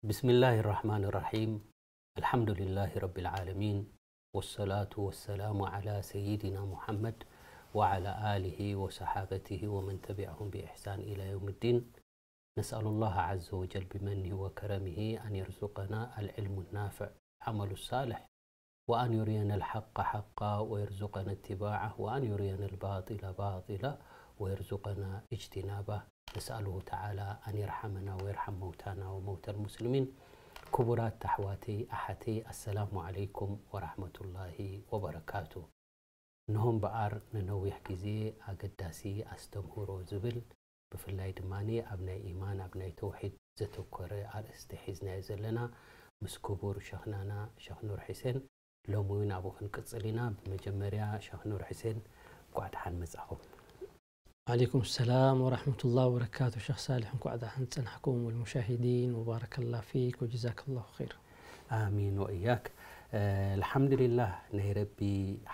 بسم الله الرحمن الرحيم. الحمد لله رب العالمين. والصلاة والسلام على سيدنا محمد وعلى آله وصحابته ومن تبعهم بإحسان إلى يوم الدين. نسأل الله عز وجل بمنه وكرمه أن يرزقنا العلم النافع، عمل الصالح، وأن يرينا الحق حقا ويرزقنا اتباعه، وأن يرينا الباطل باطلا ويرزقنا اجتنابه. نسأله تعالى أن يرحمنا ويرحم موتانا وموتى المسلمين. ክቡራት ኣሕዋተይ ኣሓተይ፣ ኣሰላሙ ዓለይኩም ወራህመቱላሂ ወበረካቱ። እንሆ እምበኣር ንነዊሕ ግዜ ኣገዳሲ ኣስተምህሮ ዝብል፣ ብፍላይ ድማ ኣብ ናይ ኢማን፣ ኣብ ናይ ተውሒድ ዘተኮረ ኣርእስቲ ሒዝናዮ ዘለና፣ ምስ ክቡር ሸኽናና ሸኽ ኑር ሒሴን ሎሚ እውን ኣብኡ ክንቅጽል ኢና። ብመጀመርያ ሸኽ ኑር ሒሴን እንኳዕ ደሓን መጻኹም። ዓለይኩም ሰላም ወራህመቱላህ ወበረካቱ። ሸኽ ሳልሕ እንኳዕ ደሓን ጸናሕኩም፣ ወልሙሻሂዲን ወባረከላ ፊክ ወጀዛከላሁ ኸይር። ኣሚን ወእያክ። ኣልሓምዱሊላህ፣ ናይ ረቢ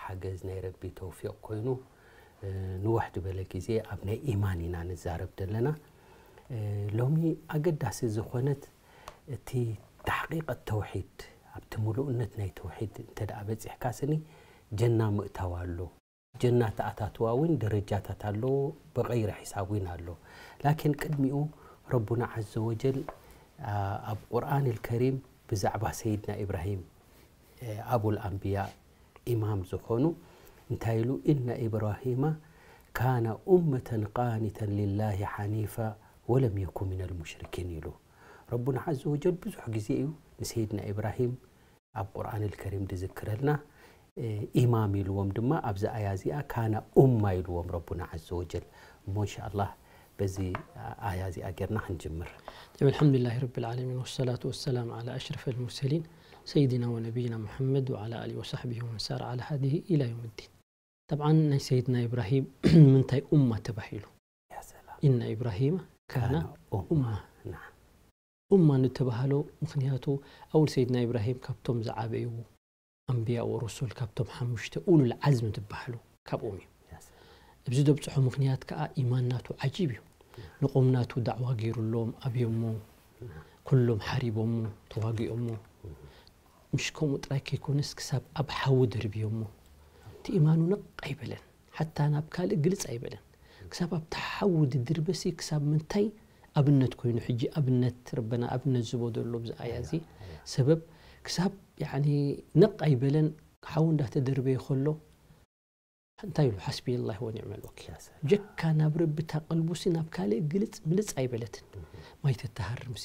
ሓገዝ፣ ናይ ረቢ ተውፊቕ ኮይኑ፣ ንውሕ ዝበለ ግዜ ኣብ ናይ ኢማን ኢና ንዛረብ ዘለና። ሎሚ ኣገዳሲ ዝኾነት፣ እቲ ተሕቂቀት ተውሒድ፣ ኣብቲ ምሉእነት ናይ ተውሒድ እንተ ደኣ በጺሕካ ስኒ፣ ጀና ምእታው ኣሎ። ጀና ተኣታትዋ እውን ደረጃታት ኣሎ፣ ብቐይሪ ሒሳብ እውን ኣሎ። ላኪን ቅድሚኡ ረቡና ዓዘ ወጀል፣ ኣ፣ ኣብ ቁርኣን ልከሪም ብዛዕባ ሰይድና ኢብራሂም፣ እ፣ ኣቡል ኣንብያ ኢማም ዝኾኑ እንታይ ኢሉ? "ኢነ ኢብራሂማ ካነ ኡመተን ቃኒተን ሊላሂ ሓኒፋ ወለም የኩ ሚነል ሙሽሪኪን" ኢሉ። ረቡና ዓዘ ወጀል ብዙሕ ግዜ እዩ ንሰይድና ኢብራሂም ኣብ ቁርኣን ልከሪም ዝዝክረልና፣ እ፣ ኢማም ኢልዎም ድማ ኣብዚ ኣያ እዚኣ ካነ ኡማ ኢልዎም ረቡና ዓዘ ወጀል። እሞ እንሻኣላህ በዚ ኣያ እዚኣ ጌርና ክንጅምር። طيب، الحمد لله رب العالمين والصلاة والسلام على أشرف المرسلين سيدنا ونبينا محمد وعلى آله وصحبه ومن سار على هديه إلى يوم الدين. طبعا ናይ ሰይድና ኢብራሂም ምንታይ ኡማ ተባሂሉ? ያ ሰላም። ኢነ ኢብራሂመ ካነ ካነ ኡማ። ናዓ። ኡማ ንተባህሎ ምኽንያቱ ኣውል ሰይድና ኢብራሂም ካብቶም ዝዓበዩ ኣንብያ ወሩሱል፣ ካብቶም ሓሙሽተ ኡሉል ዓዝም ዝበሃሉ ካብኦም እዩ። ያ ሰላም። ኣብዚ ዘብፅሖ ምኽንያት ከዓ ኢማን ናቱ ዓጂብ እዩ። ንቆም ናቱ ዳዕዋ ገይሩሎም ኣብዮሞ፣ ኩሎም ሓሪቦሞ፣ ተዋጊኦሞ። ምሽ ከምኡ ጥራይ ከይኮነስ ክሳብ ኣብ ሓዊ ደርብዮሞ። እቲ ኢማኑ ነቕ ኣይበለን። ሓታ ናብ ካልእ ግልጽ ኣይበለን። ክሳብ ኣብቲ ሓዊ ድድርበሲ ክሳብ ምንታይ ኣብነት ኮይኑ፣ ሕጂ ኣብነት ረበና ኣብነት ዝቦ ዘሎ ብዚ ኣያ እዚ። ሰበብ ክሳብ ያኒ ነቕ ኣይበለን፣ ሓዊ እንዳተደርበየ ከሎ እንታይ ኢሉ? ሓስቢ ኣላህ ወኒዕመል ወኪል። ጀካ ናብ ረቢ እታ ቀልቡሲ ናብ ካልእ ግልጽ ምልጽ ኣይበለትን። ማይ ተተሃርምሲ፣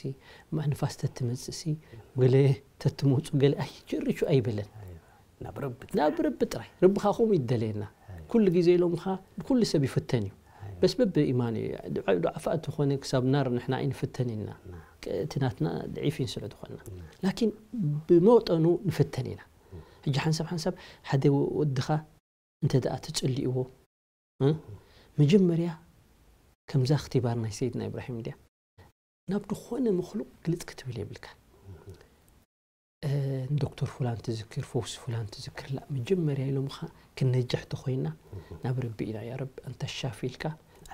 ማ-፣ ንፋስ ተትመጽእሲ፣ ገለ ተትመጹ፣ ገለ ኣይጀርቹ ኣይበለን። ናብ ረቢ ናብ ረቢ ጥራይ። ረቢ ኸዓ ከምኡ ይደለየና። ኩሉ ግዜ ኢሎም ኸዓ ኩሉ ሰብ ይፍተን እዩ። በስ በብ ኢማን እዩ። ዱዓ-፣ ዱዓፋ እንተኾነ ክሳብ ናር ንሕና ኣይንፍተን ኢና። ቅ-፣ እቲ ናትና ድዒፍ እዩ ስለ ዝኾንና። ላኪን ብመጠኑ ንፍተን ኢና። ሕጂ ሓንሳብ ሓንሳብ ሓደ ወድኻ እንተ ደኣ ትጽልእዎ፣ እ? መጀመርያ ከምዛ እኽትባር ናይ ሰይድና ኢብራሂም እንድያ። ናብ ዝኾነ መኽሉቕ ግልጽ ክትብል የብልካ። እ፣ ንዶክተር ፉላን ትዝክር፣ ፈውሲ ፉላን ትዝክር፣ ላ፣ መጀመርያ ኢሎምኻ ክነጅሕ ተኾይና ናብ ረቢ ኢና፣ ያ ረቢ፣ ኣንታ ሻፊ ኢልካ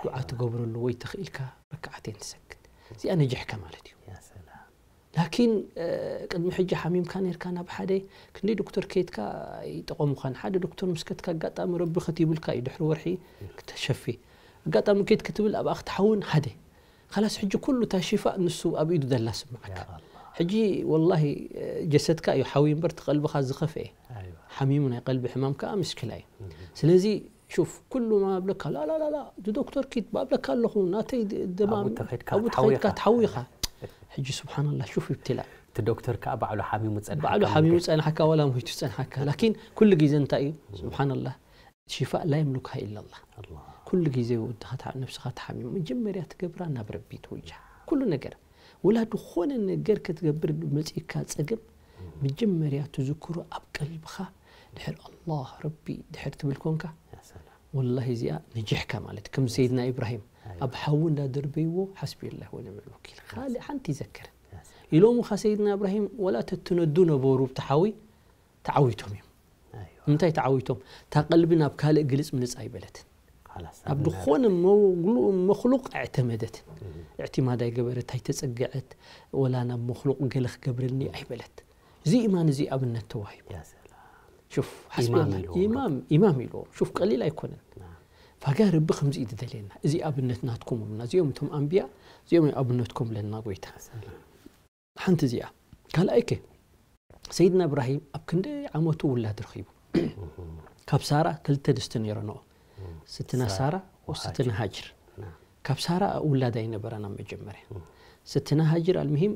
ዱዓ ትገብረሉ ወይ ተኽኢልካ ረክዓተይን ትሰግድ። እዚኣ ነጅሕካ ማለት እዩ። ያ ሰላም። ላኪን፣ እ፣ ቅድሚ ሕጂ ሓሚምካ ነርካ፣ ናብ ሓደ ክንደይ ዶክተር ከይድካ ኣይጠቐሙኻን። ሓደ ዶክተር ምስ ከድካ ኣጋጣሚ ረቢ ከቲቡልካ እዩ፣ ድሕሪ ወርሒ ክተሸፊ። ኣጋጣሚ ከይድ ክትብል ኣብኣ ክትሓውን ሓደ። ኻላስ ሕጂ ኩሉ እታ ሽፋእ ንሱ ኣብ ኢዱ ደላ ስምዓካ። ያ ኣላህ። ሕጂ ወላሂ፣ እ፣ ጀሰድካ እዩ ሓዊ እምበር፣ እቲ ቀልብኻ ዝኸፍአ። ኣይዋ። ሓሚሙ ናይ ቀልቢ ሕማም ከኣ ምሽክላ እዩ። እህ። ስለዚ ሹፍ፣ ኩሉ ማ ኣብለካ፣ ላ፣ ላ፣ ላ፣ ላ፣ እቲ ዶክተር ኪድ፣ ብኣብለካ ኣለኹ፣ ናተይ ድ-፣ ደማም፣ ኣብኡ ተኸድካ ኣብኡ ትሓዊ ተኸድካ ኢኻ። ትሓዊ ኢኻ። ሕጂ ስብሓንላህ፣ ሹፍ ይብትላ። እቲ ዶክተር ከኣ ባዕሉ ሓሚሙ ጸንሓካ ባዕሉ ሓሚሙ ምንገር። ጸንሓካ፣ ዋላ ሞይቱ ጸንሓካ። ላኪን ኩሉ ግዜ እንታይ እዩ? ስብሓንላህ፣ ሽፋእ ላ የምልኩሃ ኢላላህ። ኣላህ። ኩሉ ግዜ ወድኻ ትሓ-፣ ነብስኻ ትሓሚሙ፣ መጀመርያ ትገብራ ናብ ረቢ ትውጃህ። ኩሉ ነገር፣ ወላ ዝኾነ ነገር ክትገብር መጺእካ ጸገም፣ መጀመርያ ትዝክሮ ኣብ ቀልብኻ፣ ድሕር ኣላህ ረቢ ድሕር ትብል ኮንካ፣ ያ ሰላም። ወላሂ እዚኣ ነጅሕካ ማለት፣ ከም ሰይድና ኢብራሂም ኣይዋ። ኣብ ሓዊ እንዳደርበይዎ፣ ሓስቢ ኣላህ ወኒዕመል ወኪል። ካልእ ሓንቲ ይዘክር። ያ ሰላም። ኢሎምኻ ሰይድና ኢብራሂም፣ ወላ ተትነዱ ነበሩ ብቲ ሓዊ፣ ተዓዊቶም እዮም። ኣይዋ። እንታይ ተዓዊቶም? እታ ቀልቢ ናብ ካልእ ግልጽ ምልጽ ኣይበለትን። ኣብ ዝኾነ መግሉ- መክሉቅ ኣዕተመደትን። እዕትማድ ኣይገበረት ኣይተጸግዐት፣ ወላ ናብ መክሉቅ ገለ ክገብረኒ ኣይበለት። እዚ ኢማን እዚ ኣብነት ተዋሂቡ። ያ ሰላም። ሹፍ ሓስቢ ኢማም ኣላ- ኢልዎም ኢማም ኢማም ኢልዎም። ሹፍ ቀሊል ኣይኮነን። ፋጋ ረቢ ከምዚ እዩ ዝደልየና። እዚ ኣብነት ናትኩም ብልና፣ እዚኦም እቶም ኣንብያ፣ እዚኦም እዮም ኣብነትኩም ለና ጎይታ። ሓንቲ እዚኣ። ካልኣይ ከ ሰይድና እብራሂም ኣብ ክንደይ ዓመቱ ውላድ ረኺቡ? ካብ ሳራ ክልተ ድስቲ ነይረንኦ። ስትና ሳራ ወስትና ሃጅር። ካብ ሳራ ውላድ ኣይነበረን ኣብ መጀመርያ። ስትና ሃጅር ኣልምሂም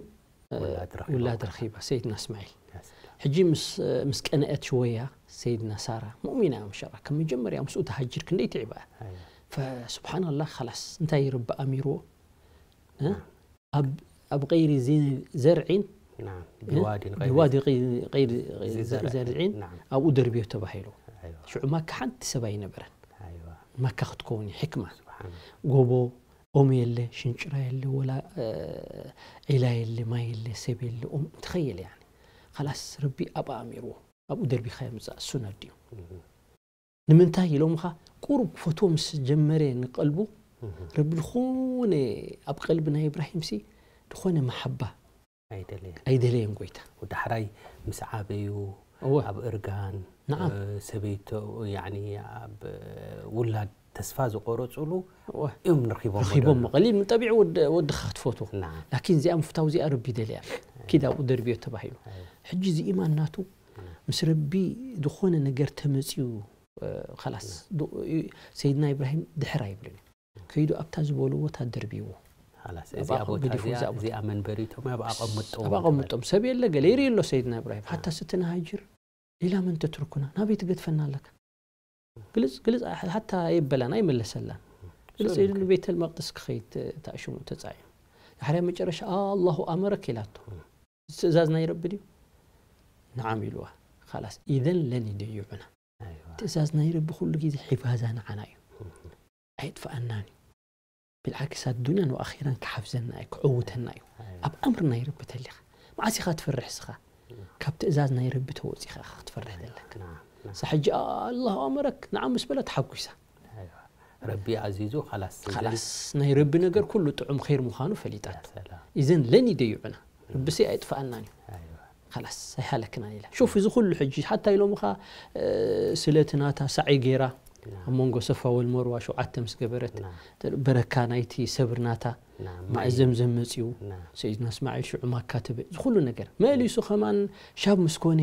ውላድ ረኺባ። ውላድ ረኺባ ሰይድና እስማዒል። ያ ሰላም። ሕጂ ምስ ምስ ቀነአት ሽወያ ሰይድና ሳራ ሙእሚና እያ፣ ምሻላ ከም መጀመርያ ምስኡ ተሃጅር ክንደይ ትዕባ እያ። ኣይዋ። ፈስብሓንላህ ኸላስ እንታይ ረቢ ኣሚርዎ? እ? ኣብ ኣብ غير ذي زرع ናም። ቢዋዲን غير ቢዋዲ غير ذي زرع. ዘርዒን ናም። ኣብኡ ደርብዮ ተባሂሉ። ኣይዋ። ሽዑ ማካ ሓንቲ ሰብ ኣይነበረን። ኣይዋ። ማካ ክትከውን እዩ ሕክማ። ስብሓን። ጎቦ ኦም የለ፣ ሽንጭራ የለ፣ ወላ እ፣ ዒላ የለ፣ ማይ የለ፣ ሰብ የለ፣ ኦም እንተኸየለ ያኒ ኸላስ ረቢ ኣብኣ ኣሚርዎ። ኣብኡ ደርቢኻ የምፅእ ሱነድ እዩ። ንምንታይ ኢሎምኻ? ቁሩብ ፎቶ ምስ ጀመረ ንቀልቡ ረቢ ዝኾነ ኣብ ቀልቢ ናይ እብራሂም ሲ ዝኾነ መሓባ ኣይደለየ። ኣይደለየን ጎይታ። ዳሕራይ ምስ ዓበዩ እወ። ኣብ እርጋን ነዓም። እ፣ ሰበይቶ ያኒ ኣብ እ፣ ውላድ ተስፋ ዝቆረፅሉ እወ። እዮም ንረኺቦም ረኺቦም ቀሊል ንጠቢዑ ወድ- ወድኻ ክትፈትዎ ናም። ላኪን እዚኣ ምፍታው እዚኣ ረቢ ይደልያ ኪድ ኣብኡ ደርብዮ ተባሂሉ። ሕጂ እዚ ኢማን ናቱ ምስ ረቢ ዝኾነ ነገር ተመፅዩ እ፣ ኸላስ ዶ- እ፣ ሰይድና ኢብራሂም ድሕር ኣይብልን እዩ። ከይዱ ኣብታ ዝበሉ ቦታ ደርብይዎ። ላስ ኣብኣ እዚኣ ኸም ቦታ ገዲፉ እዚኣ እዛ ቦታ እዚኣ መንበሪቶም እያ ኣብኣ ቀምጦም ኣብኣ ቀምጦም ሰብ የለ ገለ ይርኢ ኣሎ ሰይድና ኢብራሂም ሓታ ስትና ሃጅር ኢላ መን ተትርኩና ናበይ ትገድፈና ኣለካ? ግልጽ ግልጽ ሓታ የበላን ኣይመለሰላን። ግልጽ ኢሉ ንቤተል መቅደስ ክኸይድ ተኣሽሙ ተጻዒኑ። ድሕሪያ መጨረሻ ኣላሁ ኣመረክ ኢላቶ። እዚ ትእዛዝ ናይ ረቢ ድዩ? ነዓም ኢልዋ። ኻላስ ኢዘን ለን ይደይዑና። ኣይዋ። ትእዛዝ ናይ ረቢ ኩሉ ግዜ ሒፋዛ ንዓና እዩ። ኣይጥፍኣናን እዩ። ብልዓክስ ኣዱንያን ወኣኺራን ክሓፍዘና እዩ፣ ክዕውተና እዩ። ኣብ ኣምር ናይ ረቢ ተሊኻ መዓስ ኢኻ ትፈርሕ ስኻ? ካብ ትእዛዝ ናይ ረቢ ተወፂኻ ኢኻ ክትፈርሕ ዘለካ። ና- ና- ሳ ሕጂ ኣላሁ ኣመረክ ንዓም ምስ በለ ተሓጒሳ። ኣይዋ። ረቢ ኣዚዙ ኻላስ እዘን- ኻላስ ናይ ረቢ ነገር ኩሉ ጥዑም ኸይር ምዃኑ ፈሊጣት። ሰላም። ኢዘን ለን ይደይዑና። ረብሲ ኣይጥፍኣናን እዩ። ኣይዋ። ኻላስ ኣይሃለክናን ኢላ። ሹፍ እዚ ኩሉ ሕጂ ሓታ ኢሎምኻ እ፣ ስለቲ ናታ ሳዒ ገይራ ኣብ መንጎ ሰፋ ወልመርዋ ሸውዓተ ምስ ገበረት ና- በረካ ናይቲ ሰብር ናታ ና- ማእዘምዘም መፅዩ ና- ሰይድና እስማዒል ሽዑ ማካ ትብል እዚ ኩሉ ነገር መሊሱ ከማን ሻብ ምስ ኮነ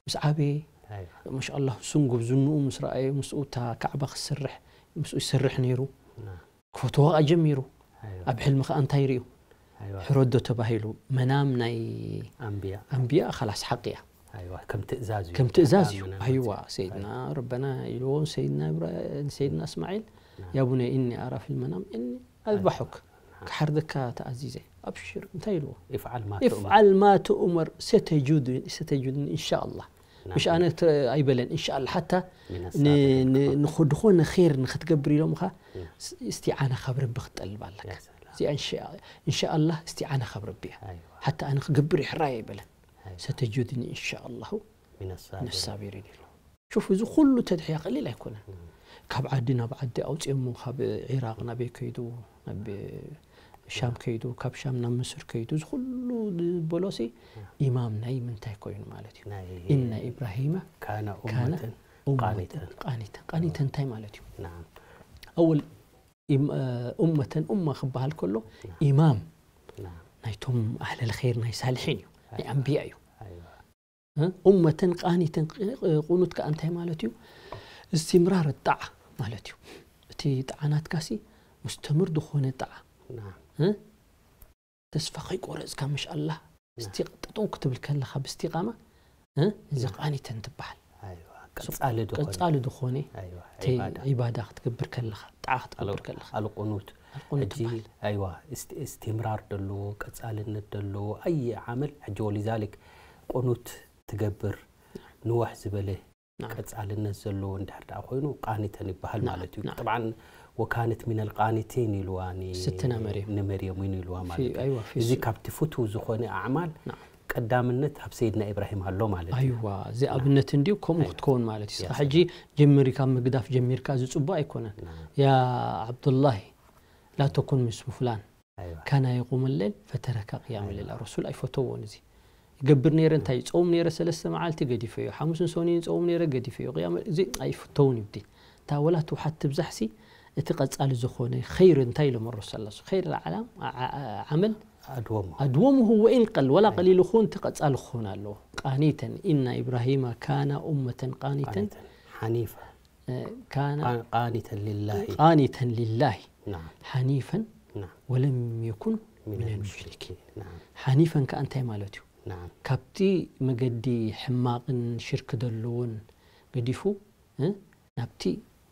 ምስ ዓበየ ኣይዋ። ማሻኣላህ እሱን ጉብዝንኡ ምስ ረኣየ ምስኡ እታ ካዕባ ክሰርሕ ምስኡ ይሰርሕ ነይሩ ና- ክፈትዋ ጀሚሩ ኣይዋ። ኣብ ሕልሚ ከዓ እንታይ ርእዩ ኣይዋ። ሕረዶ ተባሂሉ መናም ናይ ኣንብያ ኣንብያ ኻላስ ሓቂ እያ ኣይዋ። ከም ትእዛዝ እዩ ከም ትእዛዝ እዩ መናም ኣይዋ ሰይድና ረበና ኢልዎ ሰይድና ኢብራ- ሰይድና እስማዒል ና- ያ ቡነይ እኒ ኣራ ፊል መናም እኒ ኣዝባሑክ ክሓርደካ ተኣዚዘ ኣብሽር እንታይ ኢልዎ ይፍዓል ማ ይፍዓል ማ ትእመር ሰተጁድኒ ሰተጁድኒ እንሻ ኣላህ ና- ምሽ ኣነ ት- ኣይበለን እንሻ ኣላህ ሓታ ሚነ ን- ሳቢሪን። ን- ንኹ- ዝኾነ ኸይር ንክትገብር ኢሎምኻ ስ- እስቲዓና ካብ ረቢ ክትጠልብ ኣለካ ያ ሰላም። እዚኣ እንሻ- እንሻ ኣላህ እስቲዓና ካብ ረቢ እያ ኣይዋ። ሓታ ኣነ ክገብር ይሕራይ ኣይበለን ኣይዋ። ሰተጁድኒ እንሻ ኣላሁ ሚነ ሳቢሪን። ነሳቢሪን ኢሉ ሹፍ እዚ ኩሉ ተድሕያ ቀሊል ኣይኮነን ካብ ዓዲ ናብ ዓዲ ኣውፅኦሞ ካብ ዒራቅ ናበይ ከይዱ ናብ ሻም ከይዱ ካብ ሻም ናብ ምስር ከይዱ እዚ ኩሉ ዝበሎሲ ኢማም ናይ ምንታይ ኮይኑ ማለት እዩ ናይ ኢነ ኢብራሂመ ካነ ካነ ኡመተን ኡመተን ቃኒተን ቃኒተን ቃኒተን እንታይ ማለት እዩ ናም ኣወል ኢም- እ፣ ኡመተን ኡማ ክበሃል ከሎ ኢማም ናም ናይቶም ኣህለል ኸይር ናይ ሳልሒን እዩ ናይ ኣንብያ እዩ ኣይዋ እ? ኡመተን ቃኒተን ቅ- ቁኑት ከኣ እንታይ ማለት እዩ እስትምራር ጣዓ ማለት እዩ እቲ ጣዓ ናትካሲ ሙስተምር ዝኾነ ጣዓ ናም እ? ተስፋ ከይቆረፅካ ምሽ ኣላህ እስቲ ጠጠው ክትብል ከለኻ ብስቲቃማ እ? እዚ ቃኒተን ትበሃል ኣይዋ ቀጻሊ ዝኾነ ቀጻሊ ዝኾነ ኣይዋ ተይ ዒባዳ ዒባዳ ክትገብር ከለኻ ጣዓ ክትገብር ከለኻ ኣልቁኑት ኣልቁኑት ሕጂ ትበሃል ኣይዋ እስቲ- እስትምራር ደለዎ ቀጻልነት ደለዎ ኣየ ዓመል ሕጂ ወሊዛሊክ ቁኑት ትገብር ንውሕ ዝበለ ናም። ቀጻልነት ዘለዎ እንድሕር ደኣ ኮይኑ ቃኒተን ይበሃል ናም፣ ማለት እዩ ናም። طبعا ወካነት ሚነል ቃኒቲን ኢልዋ ን- ስትና መርየም። ንመርየም እውን ኢልዋ ማለት ፊ- እዩ ኣይዋ፣ ፊ- እዚ ካብቲ ፍቱው ዝኾነ ኣዕማል ናም። ቀዳምነት ኣብ ሰይድና ኢብራሂም ኣሎ ማለት እዩ። ኣይዋ እዚ ኣብነት እንዲዩ ከምኡ ክትከውን ማለት እዩ። እስኻ ያ ሕጂ ጀሚርካ ምግዳፍ ጀሚርካ ዝጽቡቕ ኣይኮነን። ናም። ያ ዓብዱላሂ ላ ተኩን ምስሉ ፍላን ኣይዋ ካና የቁም ሌል ፈተረካ ቅያም ሌል ረሱል ኣይፈተዎን። እዚ ይገብር ነይረ እንታይ ጾም ነይረ ሰለስተ መዓልቲ ገዲፈዮ። ሓሙስን ሰኑይን ጾም ነይረ ገዲፈዮ። ቅያም እዚ ኣይፈተውን ይብዲ። እታ ወላ ትውሓት ትብዛሕሲ እቲ ቀጻሊ ዝኾነ ኸይር እንታይ ኢሎም ረሱል ሰለላሁ ዐለይሂ ወሰለም ኸይር ዓላም ዓመል ኣድወሙ ኣድወሙሁ ወኢን ቀል ወላ ቀሊሉ ኹን እቲ ቀጻሊ ክኾን ኣለዎ። ቃኒተን ኢና ኢብራሂማ ካና ኡመተን ቃኒተን ሓኒፋ ካና ቃኒተን ሊላሂ ቃኒተን ሊላሂ ናም ሓኒፈን ናም ወለም የኩን ሚን ሚነል ልሙሽሪኪን ሙሽሪኪን። ሓኒፈን ከኣ እንታይ ማለት እዩ? ናም ካብቲ መገዲ ሕማቕን ሽርክ ዘለዎን ገዲፉ እ ናብቲ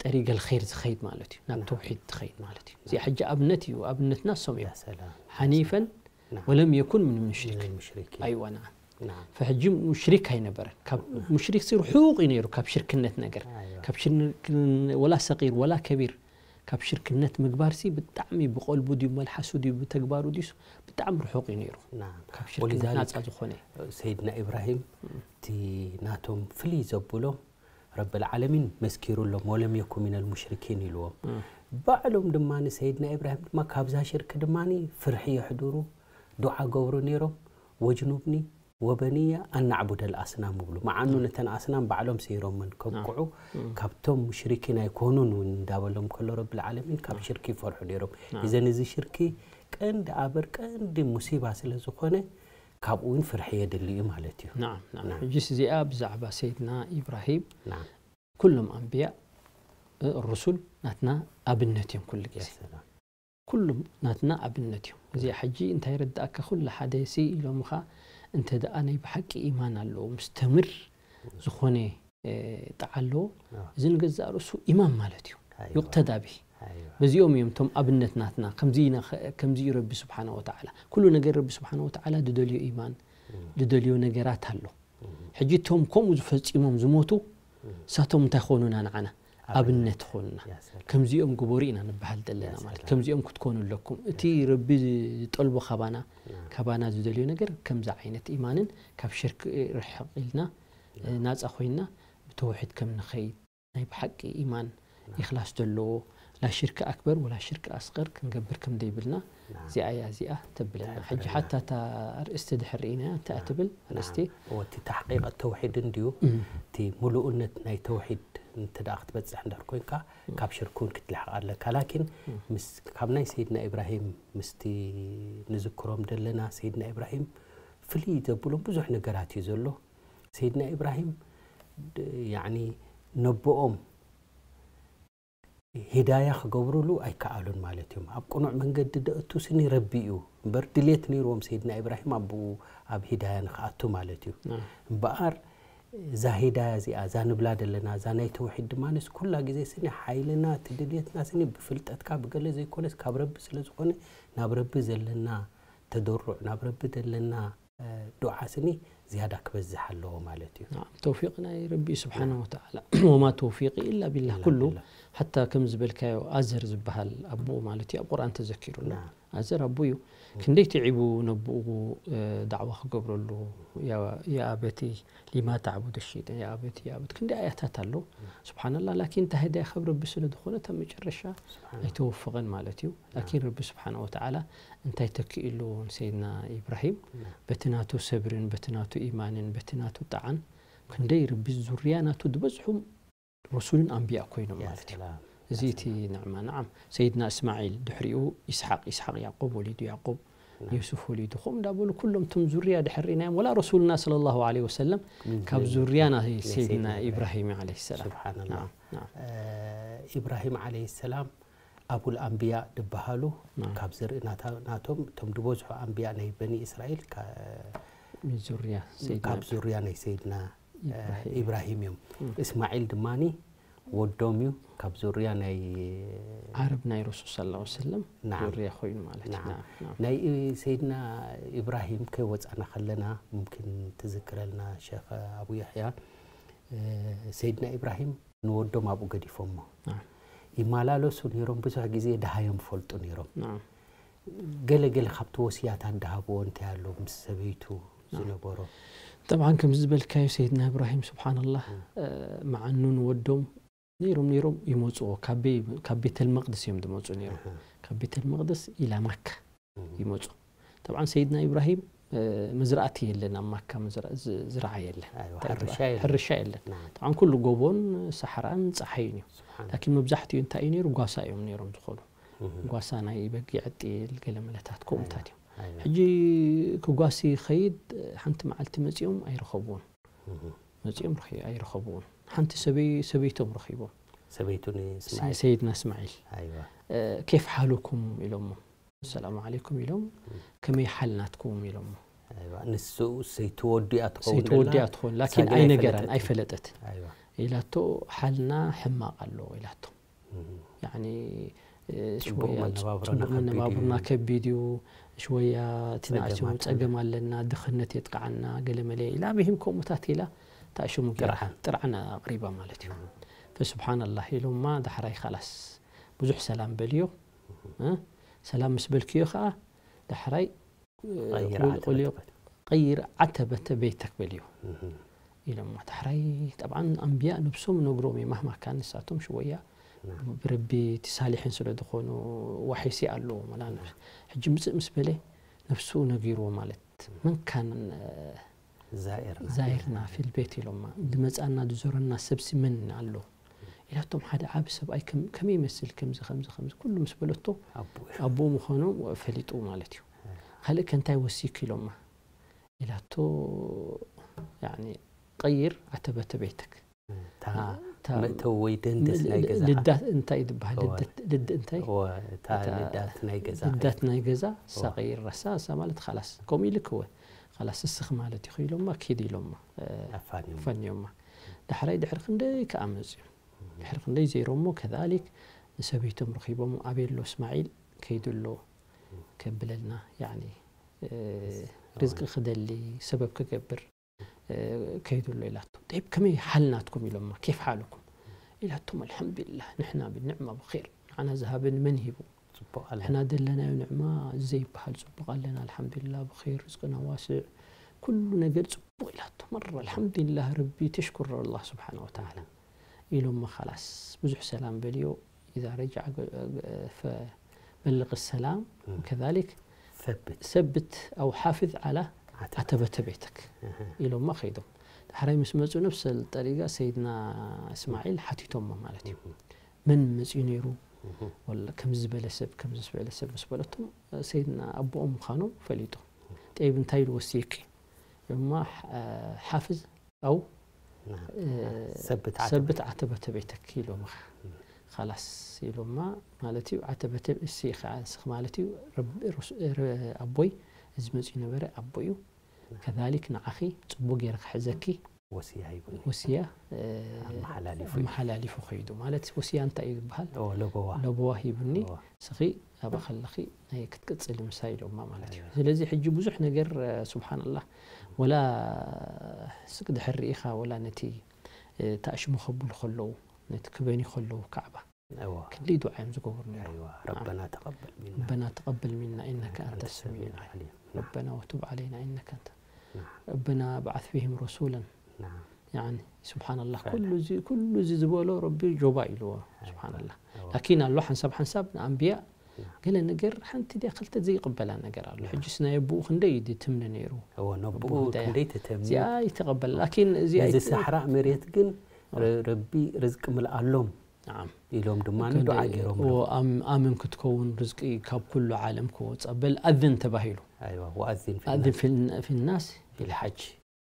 ጠሪገል ኸይር ዝኸይድ ማለት እዩ። ናብ ተውሒድ ዝኸይድ ማለት እዩ። እዚኣ ሕጂ ኣብነት እዩ። ኣብነትና እሶም እዮም። ያ ሰላም ሓኒፈን ናም ወለም የኩን ምን ሙሽሪክ ሚን ልሙሽሪኪን ኣይዋ ነዓም ናም ፈሕጂ ሙሽሪክ ኣይነበረን። ካብ ሙሽሪክ ሲ ርሑቕ እዩ ነይሩ ካብ ሽርክነት ነገር ኣይዋ ካብ ሽርክ ወላ ሰቂር ወላ ከቢር ካብ ሽርክነት ምግባር ሲ ብጣዕሚ ብቆልቡ ድዩ መልሓሱ ድዩ ብተግባሩ ድዩ ብጣዕሚ ርሑቕ እዩ ነይሩ። ናም ካብ ሽርክነት ወሊዛሊክ ናጻ ዝኾነ ሰይድና ኢብራሂም እቲ ናቶም ፍልይ ዘብሎም ረብል ዓለሚን መስኪሩሎም ወለም የኩ ሚነል ሙሽሪኪን ኢልዎም። ባዕሎም ድማ ንሰይድና ኢብራሂም ድማ ካብዛ ሽርክ ድማ ፍርሒ የሕድሩ ዱዓ ገብሩ ነይሮም። ወጅኑብኒ ወበንያ ኣናዕቡደል ኣስናም ይብሉ። መዓኑ ነተን ኣስናም ባዕሎም ስይሮመን ከብቅዑ ካብቶም ሙሽሪኪን ኣይኮኑን እውን እንዳበሎም ከሎ ረብል ዓለሚን ካብ ሽርክ ይፈርሑ ነይሮም። እዘን እዚ ሽርኪ ቀንዲ ኣበር ቀንዲ ሙሲባ ስለ ዝኾነ ካብኡ እውን ፍርሒ የድሊ እዩ ማለት እዩ። ናም ናም ሕጂስ እዚኣ ብዛዕባ ሰይድና ኢብራሂም ናም ኩሎም ኣንብያ እ፣ ሩሱል ናትና ኣብነት እዮም ኩሉ ግዜ ሰላም ኩሉም ናትና ኣብነት እዮም። እዚ ሕጂ እንታይ ረዳእካ ኩሉ ሓደ ሲ ኢሎምኻ እንተ ደኣ ናይ ብሓቂ ኢማን ኣለዎ ምስተምር ዝኾነ እ፣ ጣዓ ኣለዎ። ኣዎ። እዚ ንገዛእ ርእሱ ኢማን ማለት እዩ። ኣይዋ። ዩቅተዳ ብሂ ኣይዋ በዚኦም እዮም እቶም ኣብነት ናትና ከምዚ ኢና ኸ- ከምዚ እዩ ረቢ ስብሓነ ወተዓላ ኩሉ ነገር ረቢ ስብሓነ ወተዓላ ዝደልዮ ኢማን ዝደልዮ ነገራት ኣሎ። ሕጂ እቶም ከምኡ ዝፈፂሞም ዝሞቱ እሳቶም እንታይ ኾኑና ንዓና ኣብነት ኾኑና። ያ ሰላም። ከምዚኦም ግበሩ ኢና ንበሃል ዘለና ያ ማለት ሰላም። ከምዚኦም ክትኮኑ ኣለኩም። እቲ ረቢ ዝጠልቦ ካባና ካባና ዝደልዮ ነገር ከምዚ ዓይነት ኢማንን ካብ ሽርክ ርሕቕ ኢልና ናፃ ኮይንና ብተውሒድ ከም ንኸይድ ናይ ብሓቂ ኢማን ኢኽላስ ዘለዎ ላ ሽርክ ኣክበር ወላ ሽርክ ኣስቀር ክንገብር ከም ዘይብልና እዚኣ እያ እዚኣ ተብለና። ሕጂ ሓታ እታ ኣርእስቲ ድሕር ርኢናያ እንታይ እያ ትብል ኣርእስቲ? ወቲ ታሕቂቀት ተውሒድ እንድዩ እቲ ሙሉእነት ናይ ተውሒድ እንተ ደኣ ክትበጽሕ እንድሕር ኮይንካ ካብ ሽርክ እውን ክትልሕቕ ኣለካ። ላኪን ምስ ካብ ናይ ሰይድና ኢብራሂም ምስቲ ንዝክሮም ደለና ሰይድና ኢብራሂም ፍልይ ዘብሎም ብዙሕ ነገራት እዩ ዘሎ። ሰይድና ኢብራሂም ድ- ያዕኒ ነቦኦም ሂዳያ ክገብሩሉ ኣይከኣሉን ማለት እዮም። ኣብ ቅኑዕ መንገዲ ደእቱ ስኒ ረቢ እዩ እምበር ድሌት ነይርዎም ሰይድና ኢብራሂም ኣብኡ ኣብ ሂዳያ ንክኣቱ ማለት እዩ። እምበኣር እዛ ሂዳያ እዚኣ እዛ ንብላ ዘለና እዛ ናይ ተውሒድ ድማ ንስ ኩላ ግዜ ስኒ ሓይልና እቲ ድሌትና ስኒ ብፍልጠትካ ብገለ ዘይኮነስ ካብ ረቢ ስለ ዝኾነ ናብ ረቢ ዘለና ተደሩዕ ናብ ረቢ ዘለና ዱዓ ስኒ ዝያዳ ክበዝሕ ኣለዎ ማለት እዩ። ናም፣ ተውፊቅ ናይ ረቢ ስብሓነ ወተዓላ። ወማ ተውፊቂ ኢላ ቢላህ ኩሉ ሓታ ከም ዝበልካዮ ኣዘር ዝበሃል ኣቦ ማለት እዩ ኣብ ቁርኣን ተዘኪሩና። ኣዘር ኣቦ እዩ። ክንደይ ትዒቡ ነብኡ ዳዕዋ ክገብረሉ። ያ ኣበቲ ሊማ ተዕቡዱ ሸይጣን ያ ኣበቲ ያ ኣበቲ ክንደይ ኣያታት ኣሎ። ስብሓንላ ላኪን እታ ህዳያ ካብ ረቢ ስለ ዝኾነ እታ መጨረሻ ኣይተወፈቐን ማለት እዩ። ላኪን ረቢ ስብሓን ወተዓላ እንታይ ተኪእሉ ንሰይድና ኢብራሂም በቲ ናቱ ሰብርን በቲ ናቱ ኢማንን በቲ ናቱ ጣዓን ክንደይ ረቢ ዙርያ ናቱ ዝበዝሑ ረሱልን ኣንብያ ኮይኖም ማለት እዩ። እዚ እቲ ንዕማ ንዓም ሰይድና እስማዒል ድሕሪኡ ኢስሓቅ ኢስሓቅ ያዕቆብ ወሊዱ ያዕቆብ ዩሱፍ ወሊዱ ከምኡ እንዳበሉ ኩሎም እቶም ዙርያ ድሕር ርኢናዮም ወላ ረሱልና ሰለላሁ ዐለይሂ ወሰለም ካብ ዙርያ ናይ ሰይድና ኢብራሂም ዐለይሂ ሰላም። ስብሓንላህ። ኢብራሂም ዐለይሂ ሰላም ኣቡል ኣንብያ ድበሃሉ ካብ ዘርኢ ናታ- ናቶም እቶም ዝበዝሑ ኣንብያ ናይ በኒ እስራኤል ካ- ዙርያ ሰይድና ካብ ዙርያ ናይ ሰይድና ኢብራሂም እዮም። እስማዒል ድማኒ ወዶም እዩ ካብ ዙርያ ናይ ዓረብ ናይ ረሱል ሰለላሁ ዐለይሂ ወሰለም ናዓም። ዙርያ ኮይኑ ማለት እዩ። ናዓም። ናዓም፣ ናዓም። ናይ ሰይድና ኢብራሂም ከይወፃና ከለና ሙምኪን ትዝክረልና ሸኽ ኣቡ የሕያ ሰይድና ኢብራሂም ንወዶም ኣብኡ ገዲፎሞ ናዓም። ይመላለሱ ነይሮም። ብዙሕ ግዜ ድሃዮም ፈልጡ ነይሮም። ናዓም። ገለ ገለ ካብቲ ወስያታት ድሃብዎ እንታይ ኣሎ ምስ ሰበይቱ ዝነበሮ። ጠብዓን ከምዚ ዝበልካዮ ሰይድና እብራሂም ስብሓንላህ፣ መዓኑን ወዶም ነይሮም ነይሮም ይመፅዎ። ካብ ቤተል መቅድስ እዮም ዝመፁ ነይሮም። ካብ ቤተል መቅድስ ኢላ ማካ ይመፁ። ጠብዓን ሰይድና ኢብራሂም መዝራእቲ የለን፣ ኣብ ማካ ዝርዓ የለን፣ ሕርሻ የለን። ጠብዓን ኩሉ ጎቦን ሰሓራን ፀሓይን እዩ። ላኪን መብዛሕትኡ እንታይ እዩ ነይሩ? ጓሳ እዮም ነይሮም ዝኾኑ። ጓሳ ናይ በጊዕ፣ ጤል፣ ገለ መለታት ከምኡታት እዮም። ሕጂ ክጓሲ ይኸይድ፣ ሓንቲ መዓልቲ መፂኦም ኣይረኸብዎን። መፂኦም ኣይረኸብዎን። ሓንቲ ሰበይቶም ረኺቦም። ሰበይቱ ሰይድና እስማዒል። ኬፍ ሓሉኩም ኢሎሞ። ሰላሙ ዓለይኩም ኢሎም። ከመይ ሓል ናትኩም ኢሎሞ። ንሱ ሰይትወዲኣ ትኸውን ሰይትወዲኣ ትኸውን፣ ላኪን ኣይነገራን፣ ኣይፈለጠትን። ኢላቶ፣ ሓልና ሕማቕ ኣሎ ኢላቶ። ያኒ፣ እ፣ ጽቡቕ ሽወያ መነባብሮና ጽቡቕ ከቢድ መነባብሮና እዩ። ከቢድ እዩ። ሽወያ እቲ ንኣሽቱ ጸገማት ጸገም ኣለና። ኣለና፣ ድኽነት የጥቅዓና፣ ገለ መለ ኢላ፣ ብሂም ከምኡታት ኢላ፣ እታ ሽሙ ጌራ ጥርዓን። ጥርዓን ኣቕሪባ ማለት እዩ። ፈስብሓንላህ ኢሎማ፣ ዳሕራይ ኻላስ ብዙሕ ሰላም በልዮ። እ? ሰላም ምስ በልክዮ ኸኣ፣ ዳሕራይ፣ እ፣ ቀይር ቁል-፣ ዓተበት ቁልዮ፣ በይተክ። ቀይር ዓተበተ ቤተክ በልዮ። እህ። ኢሎማ። ዳሕራይ፣ ጠብዓን፣ ኣንብያ ነብሶም ነግሮም እዮም፣ ማህማ ካን ንሳቶም ሽወያ ናም። ብረቢ እቲ ሳሊሕን ስለ ዝኾኑ ዋሒሲ ኣለዎ። መላ ነብስ-፣ ሕጂ ምጽእ ምስ በለ፣ ነብሱ ነጊርዎ ማለት፣ መን ካን፣ እ፣ ዛኢርና። ዛኢርና ፊል ቤት ኢሎማ። ዝመጻና ዝዞረና ሰብሲ መን ኣሎ? ኢላቶም፣ ሓደ ዓቢ ሰብኣይ ከም-፣ ከመይ ይመስል? ከምዚ፣ ከምዚ፣ ከምዚ፣ ኩሉ ምስ በለቶ፣ ኣቦኡ። ኣቦኡ ምዃኑ ፈሊጡ ማለት እዩ። እ። ካልእ ከ እንታይ ወሲክ ኢሎማ? ኢላቶ፣ ያኒ፣ ቀይር ዓተበተ ቤተክ። እታ እታ መእተዊ ወይ ደንደስ ናይ ል-፣ ገዛኻ። ልዳት እንታይ ትበሃል? እወ። ልደት፣ ልድ እንታይ? እወ፣ እታ እታ ልዳት ናይ ገዛ ልዳት ኸይድ። ናይ ገዛ፣ እሳ እወ። ቀይር ረሳ፣ እሳ ማለት ኻላስ፣ ከምኡ ኢልክ እወ። ኻላስ እስኽ ማለት ኢኹ ኢሎማ፣ ኪድ ኢሎማ፣ እ፣ ኣፋንዮማ። ኣፋንዮማ። ዳሕራይ ድሕሪ ክንደይ ከኣ መጽዩ። ድሕሪ ክንደይ ዘይሮሞ፣ ከዛሊክ ንሰበይቶም ረኺቦም፣ ኣበይ ኣሎ እስማዒል? ከይዱ ኣሎ ከብለልና፣ ያኒ፣ እ፣ ርዝቂ ክደሊ፣ ሰበብ ክገብር፣ እ፣ ከይዱ ኣሎ ኢላቶ። ጠይብ፣ ከመይ ሓል ናትኩም ኢሎማ፣ ኬፍ ሓልኩም? ኢላቶም፣ ኣልሓምዱሊላህ፣ ንሕና ብንዕማ ብኸይር፣ ንዓና ዝሃበን መን ሂቡ? ጽቡቕ ኣለና። ንሕና ደለናዮ ንዕማ ዘይበሃል ጽቡቕ ኣለና፣ ኣልሓምዱሊላህ፣ ብኸይር፣ ርዝቅና ዋስዕ፣ ኩሉ ነገር ጽቡቕ ኢላቶ። መራ፣ ኣልሓምዱሊላህ፣ ረቢ ተሽኩር ኣላህ ስብሓነ ወተዓላ። ኢሎማ፣ ኻላስ፣ ብዙሕ ሰላም በልዮ፣ ኢዛ ረጃዕ ገ-፣ ገ-፣ ፈ-፣ በልቕ ሰላም፣ እም። ከዛሊክ ሰብት። ሰብት ኣው ሓፍዝ ዓላ ዓተበተ። ዓተበተ ቤተክ እህ። ኢሎማ ኸይዶም። ዳሕራይ ምስ መጹ ነፍሰ ጠሪጋ ሰይድና እስማዒል ሓቲቶሞ ማለት እዩ። እህ። መን መጺኡ ነይሩ? እህ። ወላ ከምዚ ዝበለ ሰብ፣ ከምዚ ዝበለ ሰብ ምስ በለቶም፣ ሰይድና ኣቦኦም ምዃኖም ፈሊጡ። ጠይብ እንታይ ኢሉ ወሲኪ? እማ፣ እ፣ ሓፍዝ ኣው፣ ናም። እ፣ ሰብት ዓተበ። ሰብት ዓተበተ ቤተክ ኢሎምኻ። እም። ኻላስ ኢሎማ ማለት እዩ። ዓተበተ እሲ ኸዓ እስኽ ማለት እዩ። ረብ-፣ ሩስ-፣ ረ-፣ ኣቦይ እዚ መጺኡ ነበረ፣ ኣቦ እዩ። ናም። ከዛሊክ ንዓኺ ጽቡቕ ገይረ ክሕዘኪ ወስያ ሂቡኒ። ወስያ፣ እ፣ ኣመሓላሊፉ እዩ። ኣመሓላሊፉ ኸይዱ። ማለት ወስያ እንታይ እዩ ዝበሃል? ኦ፣ ለበዋ። ለበዋ ሂቡኒ። እዋ። እስኺ ኣብኣ ኸለኺ ናይ ክትቅጽሊ ምሳይ ኢሎማ ማለት እዩ። ኣይዋ። ስለዚ ሕጂ ብዙሕ ነገር፣ እ፣ ሱብሓንላህ፣ ወላ ስቅ ድሕር ርኢኻ፣ ወላ ነቲ፣ እ፣ ተኣሽሙ ከብሉ ከለዉ፣ ነቲ ክበኒ ከለዉ ካዕባ፣ እዋ። ክንደይ ዱዓ እዮም ዝገብሩ ነይሮም። ኣይዋ፣ ናዓም። ረበና ተቐበል ሚና። ረበና ተቐበል ሚና ኢነከ ኣንተ ኣንተ ሰሚዑል ሰሚዑል ዓሊም። ዓሊም። ናዓም። ረበና ወቱብ ዓለይና ኢነከ ኣንተ። ናዓም። ረበና ብዓት ፊህም ረሱለን። ናዓም። ያኒ፣ ሱብሓነላህ፣ ፈዕለን። ኩሉ እዚ፣ ኩሉ እዚ ዝበሎ ረቢ ጆባ ኢልዎ። ኣይዋ። ሱብሓነላህ። እዋ። ላኪን ኣሎ ሓንሳብ ሓንሳብ ንኣንብያ ናዓም። ገለ ነገር ሓንቲ ድያ ክልተ ዘይቅበላ ነገር ኣሎ። ናዓም። ሕጂስ ናይ ኣቦኡ ክንደይ እዩ ትምነ ነይሩ? እዎ፣ ነቦኡ ኣቦኡ እንታይ ክንደይ ትተምኒ? እዚኣ ይተቐበል። ላኪን እዚኣ ነዚ ይት-፣ ሳሕራእ መሬት ግን እዎ። ረ-፣ ረቢ ርዝቂ ምልኣሎም ናዓም። ኢሎም ድማ ክንደይ ዱዓ ገይሮም እዎ፣ ኣለዉ። ኣም-፣ ኣምን ክትከውን ርዝቂ ካብ ኩሉ ዓለም ክወጻ በል ኣዝን ተባሂሉ። ኣይዋ፣ ወኣዚን ፊ ኣዚን ናስ። ፊል-፣ ፊ ናስ ቢልሓጅ። ቢልሓጅ።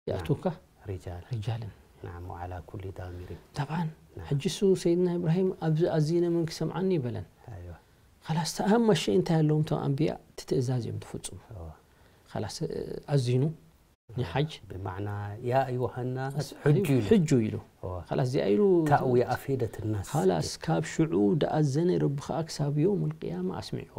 ያእቱካ ሪጃል። ሪጃልን። ናዓም፣ ወዓላ ኩሊ ዳሚሪን። ጠብዓን፣ ናዓም። ሕጂ እሱ ሰይድና ኢብራሂም፣ ኣብዚ ኣዚነ መን ክሰምዓኒ ይበለን። ኣይዋ። ኸላስ፣ ተኣም መሸ እንታይ ኣለዎም እቶም ኣንብያ፣ እቲ ትእዛዝ እዮም ዝፍጽሙ። እዋ። ኸላስ፣ እ፣ ኣዚኑ፣ ንሓጅ። ብማዕና፣ ያ ኣዩሃ ናስ፣ ኣስ-፣ ሕጁ ኢሉ። ሕጁ ኢሉ። እዋ። ኸላስ፣ እዚኣ ኢሉ ታእዊ ኣፊደት ናስ። ኸላስ፣ ካብ ሽዑ ደኣዘነ ረቢ ኸኣ ክሳብ የውም ልቅያማ ኣስሚዕዎ።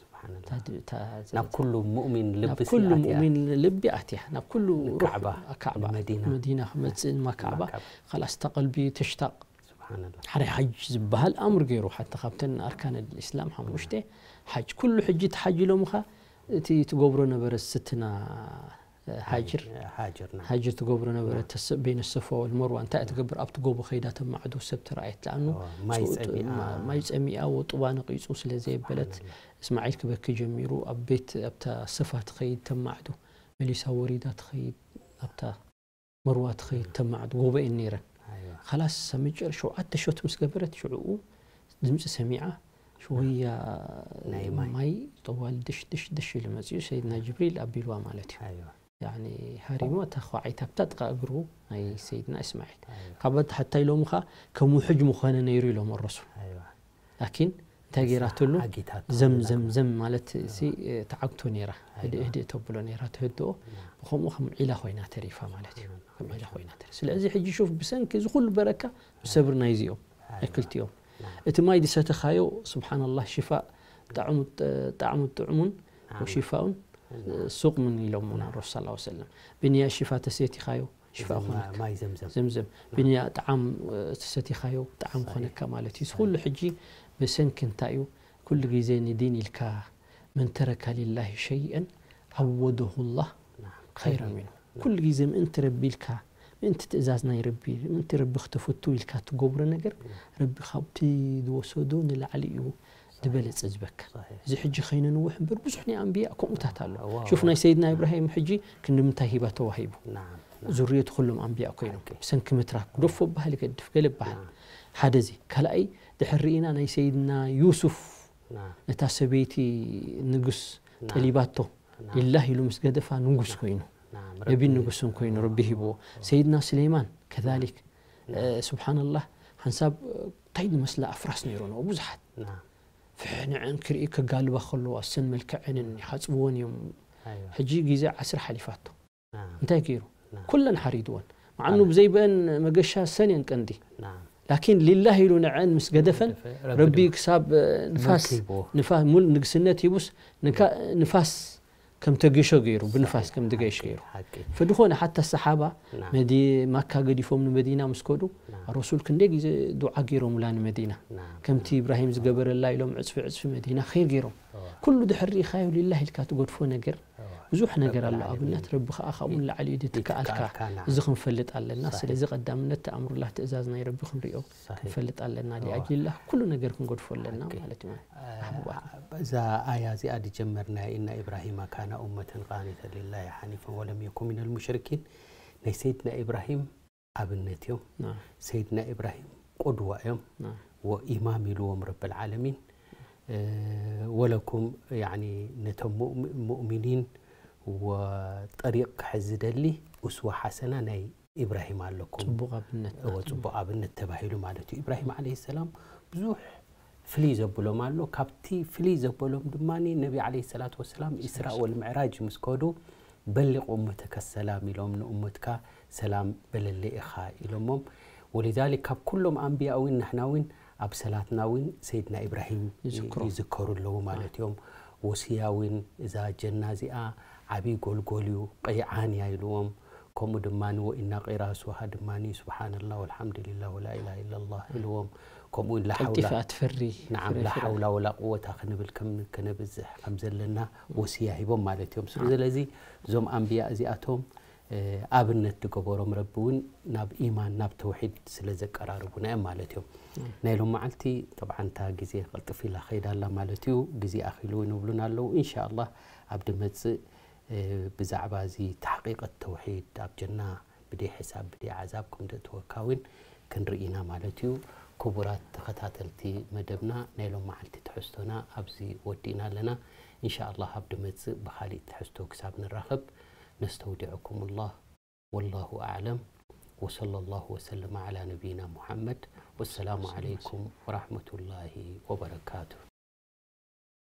ሱብሓነላህ። እታ ድ-፣ እታ፣ እታ፣ ናብ ኩሉ ሙእሚን ልቢ ናብ ኩሉ ሲኣትያ። ሙእሚን ልቢ ኣትያ፣ ናብ ኩሉ ሩሕ ንካዕባ፣ ካዕባ፣ ንመዲና። መዲና ክመጽእ፣ ንማ ካዕባ፣ ንማ ካዕባ። ኸላስ፣ እታ ቀልቢ ተሽታቕ። ሱብሓነላህ። ሓደ ሓጅ ዝበሃል ኣምር ገይሩ፣ ሓንቲ ካብተን ኣርካን ልእስላም ሓሙሽተ ሓጅ። ኩሉ ሕጂ እቲ ሓጅ ኢሎምኻ፣ እቲ ትገብሮ ነበረ ስትና፣ ሃጅር ሃጅር ና ሃጅር ትገብሮ ነበረት። ተስ-፣ በይነ ሰፋ ወልመርዋ እንታይ ትገብር? ኣብቲ ጎቦ ከይዳ ተማዕዶ ሰብ ተረኣየት። ለኣኑ ማይ ጸሚኣ ማይ ጸሚኣ ወጡባ ነቒጹ ስለ ዘየበለት እስማዒል ክበኪ ጀሚሩ። ኣብ ቤት ኣብታ ሰፋ ትኸይድ ተማዕዶ፣ መሊሳ ወሪዳ ትኸይድ፣ ኣብታ መርዋ ትኸይድ ተማዕዶ። ጎቦ እየን ነይረን። ኣይዋ ካላስ ኣብ መጨረ ሸውዓተ ሾት ምስ ገበረት ሽዕኡ ድምፂ ሰሚዓ ሽወያ ናይ ማይ። ማይ ጠዋል ድሽ ድሽ ድሽ ኢሉ መፅኡ ሰይድና ጅብሪል ኣቢልዋ ማለት እዩ። ኣይዋ ያኒ ሃሪሞ እታ ኸዋዒት ኣብታ ጥቃ እግሩ ናይ ሰይድና እስማዒል ኣይዋ ካብ ታሕታይ ኢሎምኻ ከም ውሕጅ ምኾነ ነይሩ ኢሎም ረሱል። ኣይዋ ላኪን እንታይ ገይራትሉ? ሓጊታት ዘም ዘም ዘም ማለት ሲ ተዓግቶ ነይራ። ህድእ ህድእ ተብሎ ነይራ፣ ትህድኦ። ብኸምኡ ከም ዒላ ኮይና ተሪፋ ማለት እዩ። ከም ዒላ ኮይና ተሪፋ። ስለዚ ሕጂ ሹፍ ብሰንኪ እዚ ኩሉ በረካ ብሰብሪ ናይዚኦም ናይ ክልቲኦም እቲ ማይ ዝሰተኻዮ ስብሓንላህ ሽፋእ ጣዕሙ ጣዕሙ ጥዕሙን ወሽፋኡን ሱቕ ምን ኢሎም ረሱል ሰለላሁ ዐለይሂ ወሰለም። ብንያ ሽፋ ተሰቲኻዮ ሽፋ ዘም- ኾነካ ማይ ዘምዘም ዘምዘም ብንያ ጣዓም እ፣ ተሰቲኻዮ ጣዓም ኾነካ ማለት እዩ። እዚ ኩሉ ሕጂ ብሰንኪ እንታይ እዩ? ኩሉ ግዜ ንዲን ኢልካ መን ተረካ ሊላሂ ሸይአን ዓወደሁ ላህ ኸይረን ሚኑ። ኩሉ ግዜ ምእንቲ ረቢ ኢልካ ምእንቲ ትእዛዝ ናይ ረቢ ምእንቲ ረቢ ክተፈቱ ኢልካ ትገብሮ ነገር ረቢ ካብቲ ዝወሰዶ ንላዕሊ እዩ ዝበለጸ ዝበካ። صحيح እዚ ሕጂ ከይነንውሕ እምበር ብዙሕ ናይ ኣንብያ ከምኡታት ኣሎ። ዋው፣ ሹፍ ናይ ሰይድና ኢብራሂም ሕጂ ክንዲ ምንታይ ሂባ ተዋሂቡ نعم ዙርየቱ ኩሎም ኣንብያ ኮይኖም ሓቂ። ብሰንኪ ምትራፍ ግደፎ በሃል ይገድፍ ገለ በሃል نعم ሓደ እዚ ካልኣይ ድሕር ርኢና ናይ ሰይድና ዩሱፍ نعم ነታ ሰበይቲ ንጉስ نعم ጠሊባቶ نعم ሊላህ ኢሉ ምስ ገደፋ ንጉስ ኮይኑ نعم ነቢን ንጉስን ኮይኑ ረቢ ሂብዎ። ሰይድና ስሌማን ከዛሊክ نعم ስብሓንላህ ሓንሳብ እንታይ ዝመስላ ኣፍራስ ነይሮንኦ ብዙሓት نعم ፍሕንዐን ክርኢ ከጋልባ ከለዋ እሰን መልክዐንን ይሓፅብዎን እዮም። أيوة ሕጂ ግዜ ዓስር ሓሊፋቶ نعم እንታይ ገይሩ نعم ኩለን ሓሪድወን። መዓኑ ብዘይበአን መገሻ እሰን እየን ቀንዲ نعم ላኪን ሊላህ ኢሉ ንዐን ምስ ገደፈን ረቢ ረቢ ድማ ክሳብ እ፣ ንፋስ መኪብዎ። ንፋስ ሙሉ ንግስነት ሂቡስ ንካ- ንፋስ ከም ተገሾ ገይሩ ብንፋስ ከም ዝገሽ ገይሩ ሓቂ ፈድኾነ ሓታ ሰሓባ نعم መዲ ማካ ገዲፎም ንመዲና ምስ ከዱ نعم ረሱል ክንደይ ግዜ ዱዓ ገይሮምላ ንመዲና نعم ከምቲ ኢብራሂም ዝገበረላ ኢሎም ዕፅፊ ዕፅፊ መዲና ኸይር ገይሮም ኩሉ ድሕር ርኢኻዮ ሊላህ ኢልካ ትገድፎ ነገር ብዙሕ ነገር ኣሎ። ኣብነት ረቢ ከዓ ካብኡ ንላዕሊ እዩ ዝትከኣልካ። ይትከኣልካ፣ ናዓም። እዚ ክንፈልጥ ኣለና። ሳሒሕ። ስለዚ ቀዳምነት እቲ ኣምሩላህ ትእዛዝ ናይ ረቢ ክንሪኦ ሳሒሕ። ክንፈልጥ ኣለና። እዋ። ሊኣጅሊላህ ኩሉ ነገር ክንገድፎ ኣለና ሓቂ። ማለት እዩ። እ፣ ኣሕቡባት። እዛ ኣያ እዚኣ ዝጀመርናያ ኢና ኢብራሂማ ካነ ኡመተን ቃኒተን ሊላሂ ሓኒፈን ወለም የኩን ሚነል ሙሽሪኪን ናይ ሰይድና ኢብራሂም ኣብነት እዮም። ናም። ሰይድና ኢብራሂም ቁድዋ እዮም ናም። ወኢማም ኢልዎም ረብል ዓለሚን። እ፣ ወለኩም ያኒ ነቶም ሙእሚ- ሙእሚኒን ወጠሪቕ ክሕዝ ዝደሊ ኡስዋ ሓሰና ናይ ኢብራሂም ኣለኩም። ጽቡቕ ኣብነት እወ፣ ጽቡቕ ኣብነት ተባሂሉ ማለት እዩ። ኢብራሂም ዓለይሂ ሰላም ብዙሕ ፍልይ ዘብሎም ኣሎ። ካብቲ ፍልይ ዘበሎም ድማ ነቢ ዓለይሂ ሰላቱ ወሰላም ኢስራእ ወልምዕራጅ ምስ ከዱ በሊቕ ኡመተከ ሰላም ኢሎም ንኡመትካ ሰላም በለለይ ኢኻ ኢሎሞም። ወሊዛሊክ ካብ ኩሎም ኣንብያ እውን ንሕና እውን ኣብ ሰላትና እውን ሰይድና ኢብራሂም ይዝክሮ። ይዝከሩ ኣለዉ ማለት እዮም። ወስያ እውን እዛ ጀና እዚኣ ዓብዪ ጎልጎል እዩ፣ ቀይዓን እያ ኢልዎም። ከምኡ ድማ ወኢና ቂራሱሃ ድማ ስብሓንላ ወልሓምዱሊላ ወላ ኢላሃ ኢላላ ኢልዎም። ከምኡ እውን ላሓውላ ቀልጢፋ ትፈሪ ንዓም ፍረ ፍረ። ላሓውላ ወላ ቁወታ ክንብል ከም ከነብዝሕ ከም ዘለና ወስያ ሂቦም ማለት እዮም። ስለዚ እዞም ኣንብያ እዚኣቶም እ፣ ኣብነት ዝገበሮም ረቢ እውን ናብ ኢማን ናብ ተውሒድ ስለ ዘቀራርቡና እዮም ማለት እዮም። ናይ ሎም መዓልቲ ጠብዓን እታ ግዜ ቅልጥፍ ኢላ ከይዳ ኣላ ማለት እዩ። ግዜ ኣኺሉ እውን ይብሉና ኣለዉ። ኢንሻ ኣላህ ኣብ ድመጽእ እ፣ ብዛዕባ እዚ ተሕቂቀት ተውሒድ ኣብ ጀና ብደይ ሕሳብ ብደይ ዓዛብ ከም ዘእትወካ እውን ክንርኢ ኢና ማለት እዩ። ክቡራት ተኸታተልቲ መደብና ናይ ሎም መዓልቲ ትሕዝቶና ኣብዚ ወዲእና ኣለና። ኢንሻ ኣላህ ኣብ ድመጽእ ብኻሊእ ትሕዝቶ ክሳብ ንራኸብ ነስተውዲዐኩም ኣላህ። ወላሁ ኣዕለም ወሰለ ላሁ ወሰለም ዓላ ነቢይና ሙሓመድ። ወሰላሙ ዓለይኩም ወራሕመቱላሂ ወበረካቱ።